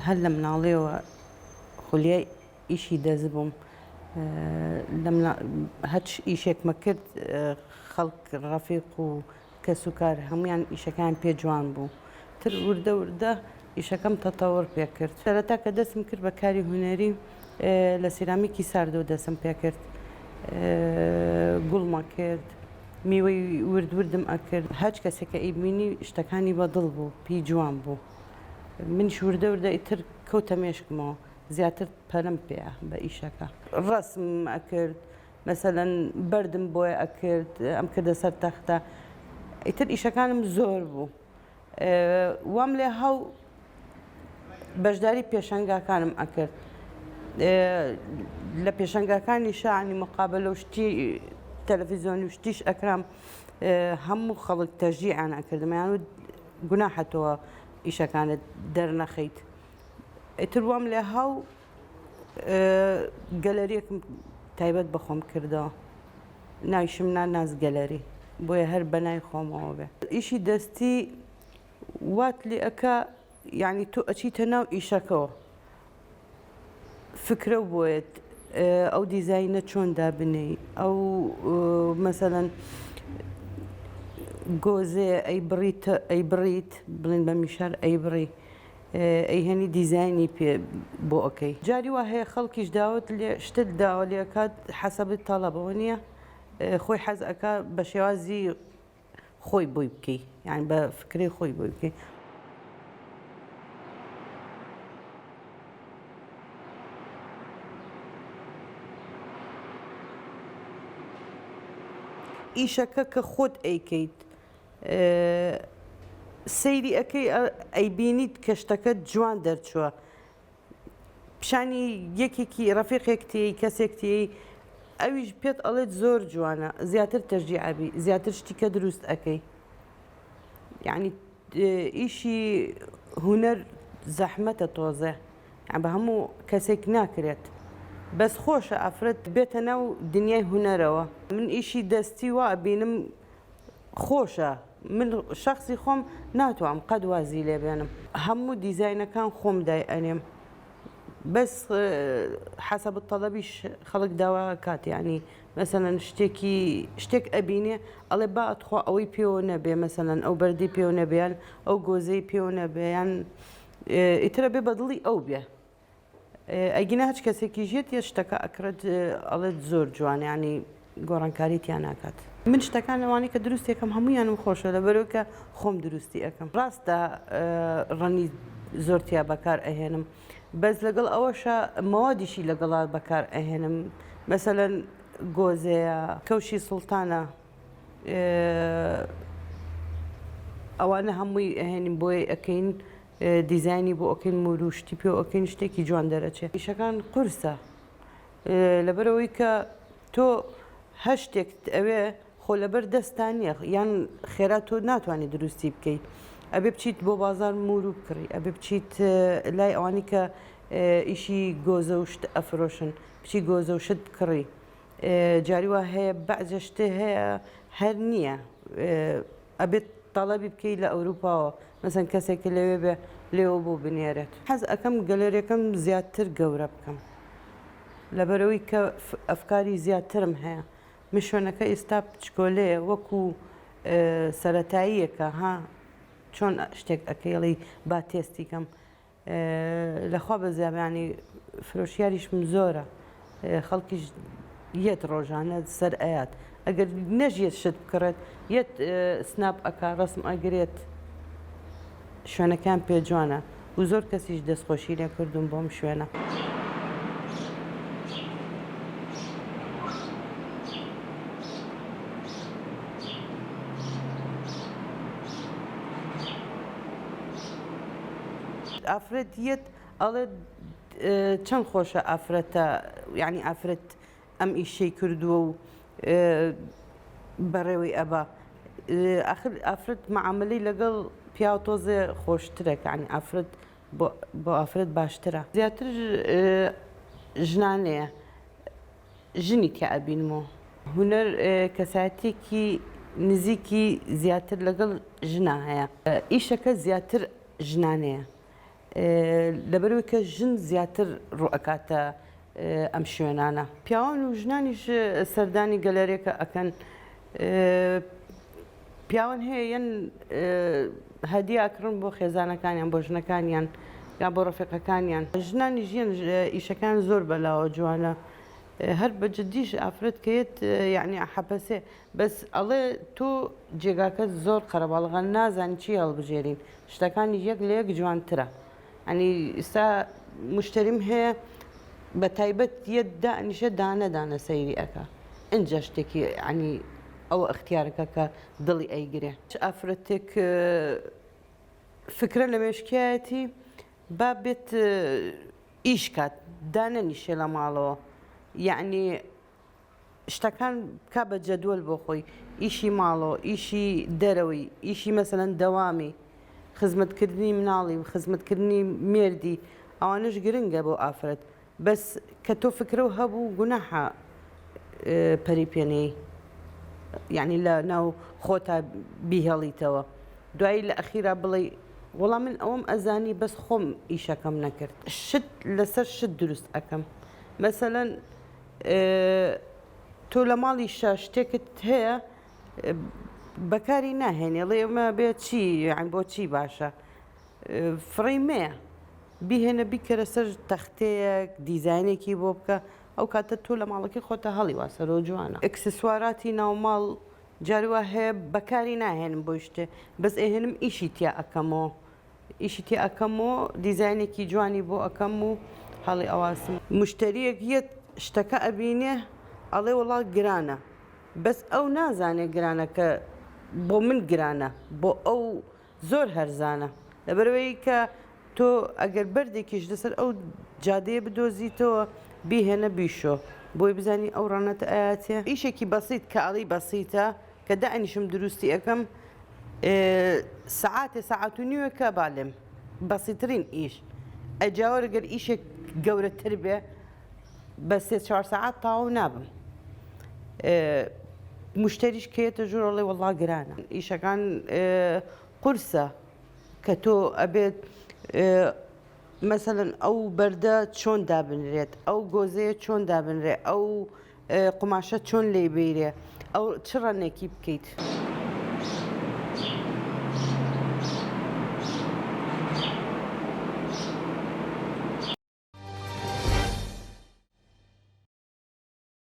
هەر لە مناڵیەوە خولیای ئیشی دەست بووم هەچ ئیشێکمە کرد خەڵک ڕەفیق و کەس و کار هەمویان ئیشەکان پێ جوان بوو تر وردە وردە ئیشەکەم تەتەوڕ پێ کرد سەرەتا کە دەستم کرد بە کاری هونەری لە سیرامیکی ساردەوە دەستم پێ کرد گوڵمە کرد میوەی ورد وردم ئەکرد هەچ کەسێک کە ئەیبینی شتەکانی بە دڵ بوو پێی جوان بوو منیش وردە وردە ئیتر کەوتە مێشکمەوە زیاتر پەرم پێیا بە ئیشەکە. ڕەسمم ئەکرد مەسەلەن بەردم بۆیە ئەکرد ئەم کردە سەر تەختە ئیتر ئیشەکانم زۆر بوو وام لێ هاو بەشداری پێشەنگاکانم ئەکرد لە پێشەنگاکانی شانی مقابلە و شتی تەلەفیزیۆنی و شتیش ئەکرام هەموو خەڵک تەژیعان ئەکردم یان گوناحەتەوە ئیشەکانت دەرنەخەیت ئیتر وام لێ هاو گەلەریەکم تایبەت بە خۆم کردەوە ناویشم نا ناز گەلەری بۆیە هەر بەنای خۆمەوە بێ ئیشی دەستی وات لێ ئەکا یعنی تۆ ئەچیتە ناو ئیشەکەوە فکرە و بۆیەت ئەو دیزاینە چۆن دابنێی ئەو مەسەلەن گۆزێ ئەی بڕیت ئەی بڕیت بڵێن بە میشار ئەی بڕی ئەیهێنی دیزاینی پێ بۆ ئەکەی جاری وا هەیە خەڵکیش داوت لێ شتت داوە لێ ئەکات حەسەبت تەڵەبەوە نییە خۆی حەز ئەکا بە شێوازی خۆی بۆی بکەی یان بە فکرەی خۆی بۆی بکەی. ئیشەکە کە خۆت ئەیکەیت سەیری ئەکەی ئەیبینیت کە شتەکە جوان دەرچووە پیشانی یەکێکی ڕەفیقێک تێی کەسێک تێی ئەویش پێت ئەڵێت زۆر جوانە زیاتر تەشجیع ئەبی زیاتر شتی کە دروست ئەکەی یعنی ئیشی هونەر زەحمەتە تۆزێ یان بە هەموو کەسێک ناکرێت بەس خۆشە ئافرەت بێتە ناو دنیای هونەرەوە من ئیشی دەستی وا ئەبینم خۆشە من شەخسی خۆم ناتوام قەت وازی لێ بێنم هەموو دیزاینەکان خۆم دای ئەنێم بەس حەسەب تەڵەبیش خەڵک داوا کات یعنی مەسەلەن شتێکی شتێک ئەبینێ ئەڵێ با تخوا ئەوەی پێوە نەبێ مەسەلەن ئەو بەردی پێوە نەبێ یان ئەو گۆزەی پێوە نەبێ یان ئیترە بێ بەدڵی ئەو بێ ئەگینا هەچ کەسێکیش یەت یەت شتەکە ئەکڕێت ئەڵێت زۆر جوانە یانی گۆڕانکاری تیا ناکات. من شتەکان ئەوانەی کە دروستی ئەکەم هەموویانم خۆشە لەبەرئەوەی کە خۆم دروستی ئەکەم ڕاستە ڕەنگی زۆر تیا بەکار ئەهێنم بەس لەگەڵ ئەوەشا مەوادیشی لەگەڵا بەکار ئەهێنم مەسەلەن گۆزەیە کەوشی سوڵتانە ئەوانە هەمووی ئەهێنین بۆیە ئەکەین دیزاینی بۆ ئەکەین مورو شتی پێ ئەکەین شتێکی جوان دەرەچێ ئیشەکان قورسە لەبەرەوەی کە تۆ هەر شتێکت ئەوێ خۆ لەبەر دەستان نییە یان خێرا تۆ ناتوانانی دروستی بکەیت ئەبێ بچیت بۆ بازار مورو بکڕی ئەبێ بچیت لای ئەوانی کە ئیشی گۆزە و شت ئەفرۆشن بچی گۆزە و شت بکڕی جاری وا هەیە بەعزە شتێ هەیە هەر نییە ئەبێت تەڵەبی بکەی لە ئەوروپاوە مەسەن کەسێک کە لەوێ بێ لێوە بۆ بنێرێت. حەز ئەکەم گەلەریەکەم زیاتر گەورە بکەم لەبەرئەوەی کە ئەفکاری زیاترم هەیە من شوێنەکە ئیستا بچکۆلەیە وەکو سەرەتاییەکە ها چۆن شتێک ئەکەی ئەڵێی با تێستی کەم لەخوا بەزیاب یانی فرۆشیاریشم زۆرە خەڵکیش یەت ڕۆژانە سەر ئەیات ئەگەر نەژیەت شت بکڕێت یەت سناپ ئەکا ڕسم ئەگرێت شوێنەکان پێ جوانە و زۆر کەسیش دەستخۆشی لێ کردوم بۆم شوێنە. ئافرەت یەت ئەڵێت چەند خۆشە ئافرەتە یعنی ئافرەت ئەم ئیشەی کردووە و بەڕێوەی ئەبا ئاخر ئافرەت معاملەی لەگەڵ پیاو تۆزێ خۆشترە یعنی ئافرەت بۆ ئافرەت باشترە زیاتر ژنانەیە ژنی تیا ئەبینمەوە. هونەر کەسایەتیەکی نزیکی زیاتر لەگەڵ ژنا هەیە. ئیشەکە زیاتر ژنانەیە. لەبەرئەوەی کە ژن زیاتر ڕوو ئەکاتە ئەم شوێنانە. پیاوان و ژنانیش سەردانی گەلەرێکە ئەکەن. پیاوان هەیە یەن هەدیە ئەکڕن بۆ خێزانەکانیان، بۆ ژنەکانیان یا بۆ ڕەفیقەکانیان. ژنانیش یەن ئیشەکان زۆر بەلاوە جوانە. هەر بە جدیش ئافرەت کە یەت یەعنی ئەحەپەسێ بەس ئەڵێ تۆ جێگاکەت زۆر قەرەباڵغە نازانی چی هەڵبژێرین شتەکانیش یەک لە یەک جوانترە یانی ئیستا مشتەریم هەیە بە تایبەت یەت دانیشە دانە دانە سەیری ئەکا ئینجا شتێکی یانی ئەوە ئەختیارەکە کە دڵی ئەیگرێ. چ ئافرەتێک فکرە لە مێشکیایەتی با بێت ئیش کات دانەنیشێ لە ماڵەوە یەعنی شتەکان بکا بە جەدوەل بۆ خۆی ئیشی ماڵەوە ئیشی دەرەوەی ئیشی مەسەلەن دەوامی خزمەتکردنی مناڵی و خزمەتکردنی مێردی ئەوانەش گرنگە بۆ ئافرەت بەس کە تۆ فکرەو هەبوو گوناحە پەری پێنەی یعنی لە ناو خۆتا بیهێڵیتەوە دوایی لە ئەخیرا بڵێی وەڵا من ئەوەم ئەزانی بەس خۆم ئیشەکەم نەکرد. شت لەسەر شت دروست ئەکەم مەسەلەن تۆ لە ماڵیشا شتێکت هەیە بەکاری ناهێنێ ڵێ ئەمە بێ چی یان بۆ چی باشە فڕێی مەیە بیهێنە بیکەرە سەر تەختەیەک دیزاینێکی بۆ بکە ئەو کاتە تۆ لە ماڵەکەی خۆتە هەڵی واسەرەوە جوانە ئیکسسواراتی ناوماڵ جاری وا هەیە بەکاری ناهێنم بۆی شتێ بەس ئەیهێنم ئیشی تیا ئەکەمەوە ئیشی تیا ئەکەمەوە دیزاینێکی جوانی بۆ ئەکەم و هەڵی ئەواسم. مشتەریەک یەت شتەکە ئەبینێ ئەڵێ وەڵا گرانە بەس ئەو نازانێ گرانە کە بۆ من گرانە بۆ ئەو زۆر هەرزانە لەبەرئەوەی کە تۆ ئەگەر بەردێکیش لەسەر ئەو جادەیە بدۆزیتەوە بیهێنە بیشۆ بۆی بزانی ئەو ڕەنەت ئەیاتێ. ئیشێکی بەسیت کە ئەڵێی بەسیتە کە دائەنیشم دروستی ئەکەم سەعاتێ سەعات و نیوێکە با لێم بەسیترین ئیش ئەجاوەر گەر ئیشێک گەورەتر بێ بە 3-4 سەعات تەواو نابم مشتەریش کە یەتە ژوور ئەڵێ وەڵا گرانە ئیشەکان قورسە کە تۆ ئەبێت مەسەلەن ئەو بەردە چۆن دابنرێت ئەو گۆزەیە چۆن دابنرێ ئەو قوماشە چۆن لێی بیرێ ئەو چ ڕەنێکی بکەیت.